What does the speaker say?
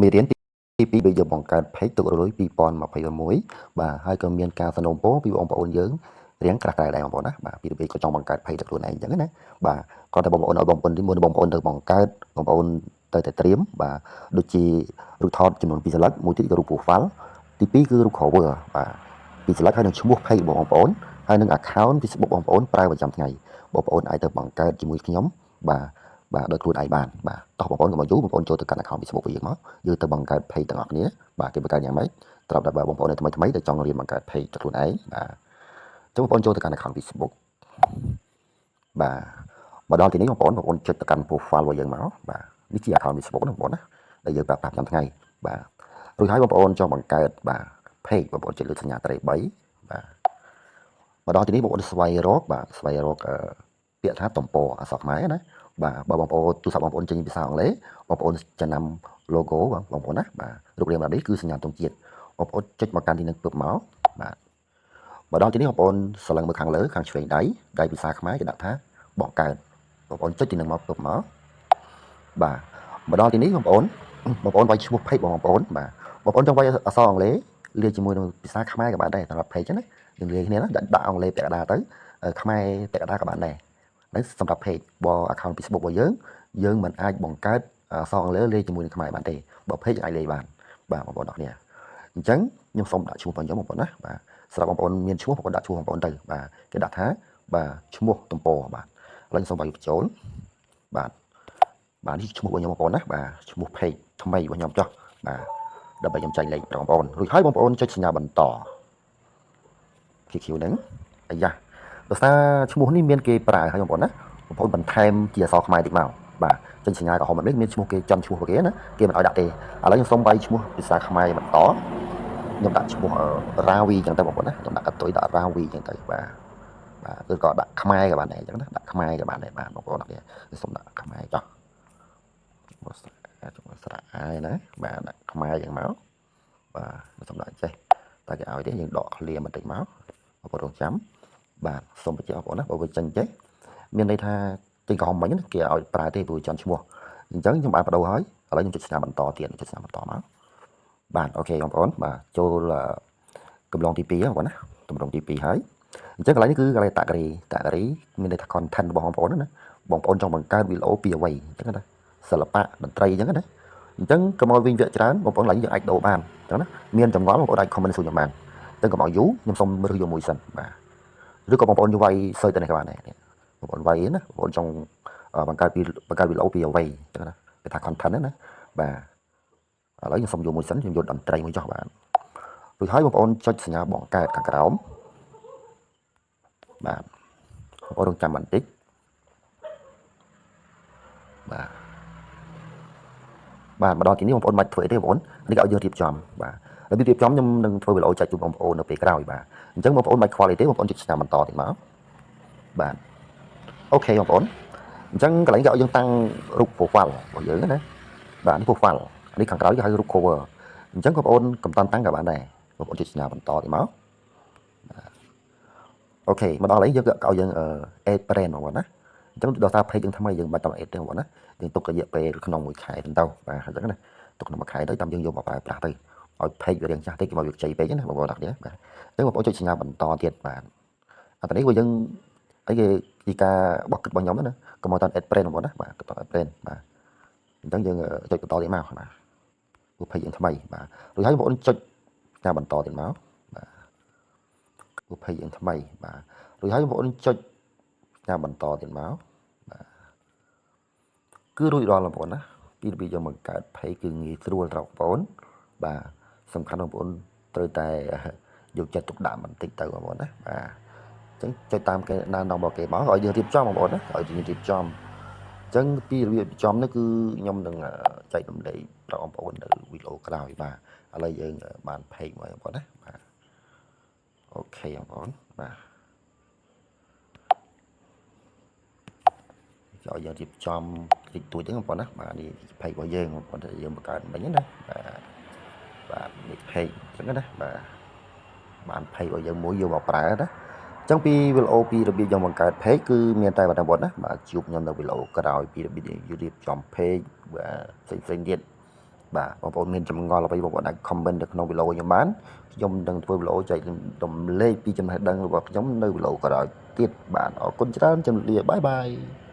មេរៀនទី2វាយើងបង្កើត page ទុករលុយ2026បាទហើយក៏មានការសំណូមពរពីបងប្អូនយើងរៀងក្រាស់ក្រែដែរបងប្អូនណាបាទពីរបៀបក៏ចង់បង្កើត page ទៅខ្លួនឯងអញ្ចឹងណាបាទគាត់តែបងប្អូនឲ្យបងប្អូនទីមុនបងប្អូនទៅបង្កើតបងប្អូនទៅតែត្រៀមបាទដូចជារូបថតចំនួន2សន្លឹកមួយទៀតគឺរូប profile ទី2គឺរូប cover បាទពីរសន្លឹកហើយនឹងឈ្មោះ page របស់បងប្អូនហើយនឹង account Facebook បងប្អូនប្រើប្រចាំថ្ងៃបងប្អូនអាចទៅបង្កើតជាមួយខ្ញុំបាទបាទដោយខ្លួនឯងបានបាទតោះបងប្អូនកុំឲ្យយូរបងប្អូនចូលទៅកាន់ account Facebook របស់យើងមកយើងទៅបង្កើត page ទាំងអស់គ្នាបាទគេបង្កើតយ៉ាងម៉េចត្រាប់តែបងប្អូនថ្មីថ្មីដែលចង់រៀនបង្កើត page ទៅខ្លួនឯងបាទអញ្ចឹងបងប្អូនចូលទៅកាន់ account Facebook បាទមកដល់ទីនេះបងប្អូនបងប្អូនចុចទៅកាន់ profile របស់យើងមកបាទនេះជា account Facebook ណាបងប្អូនណាដែលយើងប្រើប្រាស់ប្រចាំថ្ងៃបាទរួចហើយបងប្អូនចង់បង្កើតបាទ page បងប្អូនចុចលើសញ្ញាត្រី3បាទមកដល់ទីនេះបងប្អូនស្វែងរកបាទស្វែងរកពាក្យថាទំព័រអក្សរខ្មែរណាបាទបើបងប្អូនទូរស័ព្ទបងប្អូនចេញភាសាអង់គ្លេសបងប្អូនចំណាំ logo បងប្អូនណាបាទរូបរាងបែបនេះគឺសញ្ញាទង់ជាតិបងប្អូនចុចមកកាន់ទីនឹងពឹបមកបាទមកដល់ទីនេះបងប្អូនសឡឹងមើលខាងលើខាងឆ្វេងដៃដៃភាសាខ្មែរគេដាក់ថាបង្កើតបងប្អូនចុចទីនឹងមកពឹបមកបាទមកដល់ទីនេះបងប្អូនបងប្អូនវាយឈ្មោះ page បងប្អូនបាទបងប្អូនចង់វាយអក្សរអង់គ្លេសលាយជាមួយនឹងភាសាខ្មែរក៏បានដែរសម្រាប់ page ណាយើងលាយគ្នាណាដាក់អង់គ្លេសពាក់កណ្ដាលទៅខ្មែរពាក់កណ្ដាលក៏បានដែរនេះសម្រាប់ page បើ account Facebook របស់យើងយើងមិនអាចបង្កើតអក្សរអង់គ្លេសលាយជាមួយនឹងខ្មែរបានទេបើ page អាចលាយបានបាទបងប្អូនអរគ្នាអញ្ចឹងខ្ញុំសូមដាក់ឈ្មោះរបស់ខ្ញុំបងប្អូនណាបាទសម្រាប់បងប្អូនមានឈ្មោះបងប្អូនដាក់ឈ្មោះបងប្អូនទៅបាទគេដាក់ថាបាទឈ្មោះទំព័របាទឥឡូវខ្ញុំសូមវាយបញ្ចូលបាទបាទនេះឈ្មោះរបស់ខ្ញុំបងប្អូនណាបាទឈ្មោះ page ថ្មីរបស់ខ្ញុំចុះបាទដើម្បីខ្ញុំចែកលេខបងប្អូនរួចហើយបងប្អូនចុចសញ្ញាបន្ត QQ ហ្នឹងអាយ៉ាដោយសារឈ្មោះនេះមានគេប្រើហើយបងប្អូនណាបងប្អូនបន្ថែមជាអក្សរខ្មែរតិចមកបាទចេញសញ្ញាក្រហមនេះមានឈ្មោះគេចំឈ្មោះគេណាគេមិនឲ្យដាក់ទេឥឡូវខ្ញុំសូមវាយឈ្មោះភាសាខ្មែរបន្តខ្ញុំដាក់ឈ្មោះរាវីចឹងទៅបងប្អូនណាខ្ញុំដាក់កតុយដាក់រាវីចឹងទៅបាទបាទគឺក៏ដាក់ខ្មែរក៏បានដែរចឹងណាដាក់ខ្មែរក៏បានដែរបាទបងប្អូនអរគ្នាសូមដាក់ខ្មែរចុះមកស្រៈចុះស្រៈហើយណាបាទដាក់ខ្មែរចឹងមកបាទសូមដាក់ចេះតែគេឲ្យទេយើងដកឃ្លាបន្តិចមកបងប្អូនរងចាំបាទសូមបញ្ជាក់បងប្អូនណាបើវាចេញចេះមានន័យថាចេញក្រហមមិញណាគេឲ្យប្រើទេព្រោះចន់ឈ្មោះអញ្ចឹងខ្ញុំបានបដូរហើយឥឡូវខ្ញុំចុចស្នាបន្តទៀតចុចស្នាបន្តមកបាទ OK បងប្អូនបាទចូលកំឡុងទី2បងប្អូនណាទម្រង់ទី2ហើយអញ្ចឹងកន្លែងនេះគឺកន្លែង category category មានន័យថា content របស់បងប្អូនណាបងប្អូនចង់បង្កើតវីដេអូពីអ្វីអញ្ចឹងណាសិល្បៈតន្ត្រីអញ្ចឹងណាអញ្ចឹងកុំឲ្យវិញវគ្គច្រើនបងប្អូនកន្លែងយើងអាចដូរបានអញ្ចឹងណាមានចម្ងល់បងប្អូនអាច comment សួរខ្ញុំបានអញ្ចឹងកុំឲ្យយូរខ្ញុំសូមរើសយកមួយសិនបាទឬក៏បងប្អូនយកវាយ search ទៅនេះក៏បានដែរបងប្អូនវាយណាបងប្អូនចង់បង្កើតពីបង្កើតវីដេអូពីអ្វីអញ្ចឹងណាគេថា content ហ្នឹងណាបាទឥឡូវខ្ញុំសូមយកមួយសិនខ្ញុំយកតន្ត្រីមួយចុះបាទរួចហើយបងប្អូនចុចសញ្ញាបង្កើតខាងក្រោមបាទបងប្អូនរងចាំបន្តិចបាទបាទមកដល់ទីនេះបងប្អូនមិនធ្វើអីទេបងប្អូននេះក៏ឲ្យយើងរៀបចំបាទរបៀបរៀបចំខ្ញុំនឹងធ្វើវីដេអូចែកជូនបងប្អូននៅពេលក្រោយបាទអញ្ចឹងបងប្អូនមិនខ្វល់អីទេបងប្អូនចុចសញ្ញាបន្តទៀតមកបាទ OK បងប្អូនអញ្ចឹងកន្លែងគេឲ្យយើងតាំងរូប profile របស់យើងណាបាទនេះ profile នេះខាងក្រោយគេហៅរូប cover អញ្ចឹងបងប្អូនកុំតាន់តាំងក៏បានដែរបងប្អូនចុចសញ្ញាបន្តទៀតមក OK មកដល់ឥឡូវយើងក៏ឲ្យយើង add friend បងប្អូនណាអញ្ចឹងដល់សារ page យើងថ្មីយើងមិនបាច់ត add ទេបងប្អូនណាយើងទុករយៈពេលក្នុងមួយខែទៅបាទអញ្ចឹងណាទុកក្នុងមួយខែទៅតាមយើងយកមកប្រើប្រាស់ទៅឲ្យ page វារៀងចាស់តិចកុំឲ្យវាខ្ចីពេកណាបងប្អូនអរគ្នាបាទអញ្ចឹងបងប្អូនចុចសញ្ញាបន្តទៀតបាទអានេះវាយើងអីគេជាការបោះគិតរបស់ខ្ញុំណាកុំឲ្យតាន់ add friend បងប្អូនណាបាទកុំតាន់ add friend បាទអញ្ចឹងយើងចុចបន្តទៀតមកបាទព្រោះ page យើងថ្មីបាទរួចហើយបងប្អូនចុចសញ្ញាបន្តទៀតមកបាទព្រោះ page យើងថ្មីបាទរួចហើយបងប្អូនចុចសញ្ញាបន្តទៀតមកបាទគឺរួចរាល់បងប្អូនណាពីរបៀបយើងបង្កើត page គឺងាយស្រួលដល់បងប្អូនបាទសំខាន់បងប្អូនត្រូវតែយកចិត្តទុកដាក់បន្តិចទៅបងប្អូនណាបាទអញ្ចឹងចុចតាមគេណានរបស់គេមកឲ្យយើងរៀបចំបងប្អូនណាឲ្យយើងរៀបចំអញ្ចឹងពីរបៀបរៀបចំនេះគឺខ្ញុំនឹងចែករំលែកដល់បងប្អូននៅវីដេអូក្រោយបាទឥឡូវយើងបាន page មកបងប្អូនណាបាទ OK បងប្អូនបាទឲ្យយើងរៀបចំតិចតួចហ្នឹងបងប្អូនណាបាទនេះ page របស់យើងបងប្អូនយើងបង្កើតមិញណាបាទបាទនេះ page អញ្ចឹងណាបាទបាន page របស់យើងមួយយកមកប្រើណា ចឹងពីវីដេអូពីរបៀបយើងបង្កើត page គឺមានតែប៉ុណ្ណឹងប៉ុណ្ណាបាទជួបខ្ញុំនៅវីដេអូក្រោយពីរបៀបរៀបចំ page បាទផ្សេងៗទៀត។ បាទបងប្អូនមានចម្ងល់អ្វីបងប្អូនអាច comment នៅក្នុងវីដេអូខ្ញុំបានខ្ញុំនឹងធ្វើវីដេអូចែករំលែកពីចំណេះដឹងរបស់ខ្ញុំនៅវីដេអូក្រោយទៀតបាទអរគុណច្រើនជម្រាបលា bye bye។